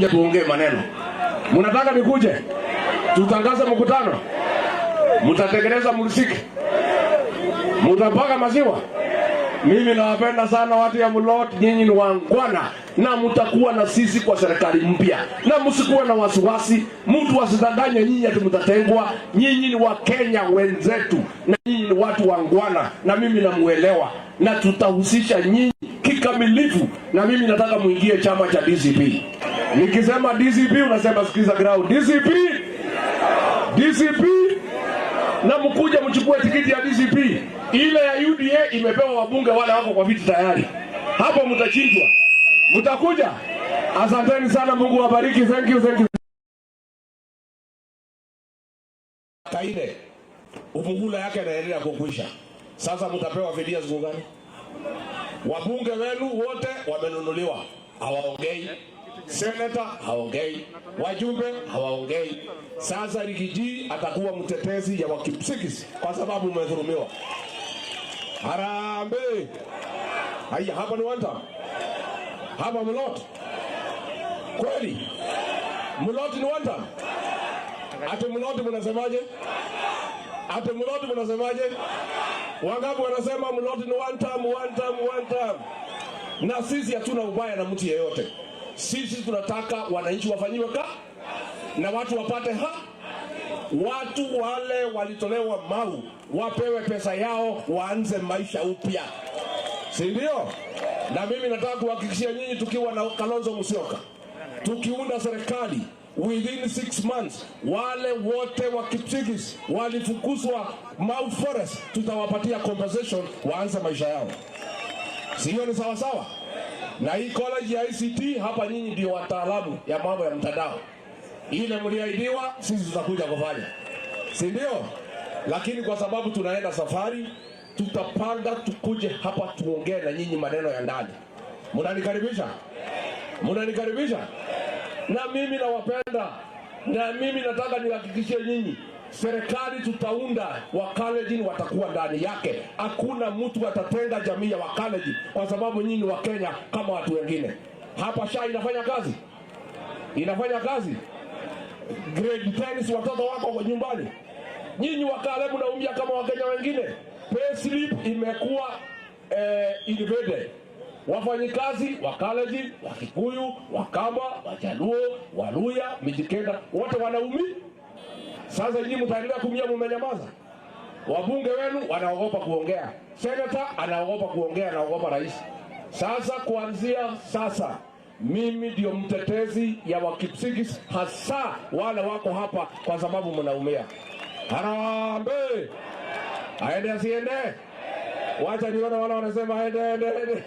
Tuongee maneno. Mnataka nikuje? Tutangaze mkutano? Mtatengeneza mursik? Mtapaka maziwa? Mimi nawapenda sana watu ya Mulot, nyinyi ni waungwana na mtakuwa na sisi kwa serikali mpya, na msikuwe na wasiwasi. Mtu asidanganye nyinyi ati mtatengwa. Nyinyi ni Wakenya wenzetu na nyinyi ni watu waungwana, na mimi namuelewa, na tutahusisha nyinyi kikamilifu, na mimi nataka muingie chama cha DCP. Nikisema DCP unasema sikiza ground. DCP, DCP, na mkuja mchukue tikiti ya DCP. Ile ya UDA imepewa wabunge wale wako kwa viti tayari, hapo mtachinjwa, mtakuja. Asanteni sana, Mungu wabariki. Thank you, thank you. Kaine upungula yake anaendelea kukwisha. Sasa mtapewa fidia siku gani? Wabunge wenu wote wamenunuliwa, hawaongei. Seneta haongei, wajumbe hawaongei. Sasa Riggy G atakuwa mtetezi ya Wakipsigis kwa sababu mmedhulumiwa. Harambee! Haya, hapa ni one term. Hapa Mulot kweli? Mulot ni one term? Ati Mulot mnasemaje? Ati Mulot mnasemaje? Wangapi wanasema Mulot ni one term, one term, one term? Na sisi hatuna ubaya na mtu yeyote. Sisi tunataka wananchi wafanyiwe ka na watu wapate ha watu wale walitolewa Mau wapewe pesa yao waanze maisha upya, si ndio? Na mimi nataka kuhakikishia nyinyi, tukiwa na Kalonzo Musyoka, tukiunda serikali within 6 months, wale wote wa Kipsigis walifukuzwa Mau Forest, tutawapatia compensation waanze maisha yao. Sio ni sawa sawa? Na hii college ya ICT hapa, nyinyi ndio wataalamu ya mambo ya mtandao. Ile mliahidiwa, sisi tutakuja kufanya, si ndio? Lakini kwa sababu tunaenda safari, tutapanga tukuje hapa tuongee na nyinyi maneno ya ndani. Mnanikaribisha? Mnanikaribisha? Na mimi nawapenda, na mimi nataka nihakikishie nyinyi serikali tutaunda, Wakalenjin watakuwa ndani yake. Hakuna mtu atatenga jamii ya Wakalenjin kwa sababu nyinyi ni Wakenya kama watu wengine. Hapa SHA inafanya kazi, inafanya kazi. Grade 10 si watoto wako nyumbani. Nyinyi Wakale mnaumia kama Wakenya wengine. Payslip imekuwa invaded. Wafanyikazi wa Kalenjin, Wakikuyu, Wakamba, Wajaluo, Waluhya, Mijikenda wote wanaumia. Sasa nyinyi mtaendelea kuumia, mumenyamaza. Wabunge wenu wanaogopa kuongea, senata anaogopa kuongea, anaogopa rais. Sasa kuanzia sasa, mimi ndio mtetezi ya Wakipsigis, hasa wale wako hapa, kwa sababu mnaumia. Harambee! Aende asiende? Wacha nione wale wanasema aende, aende, aende.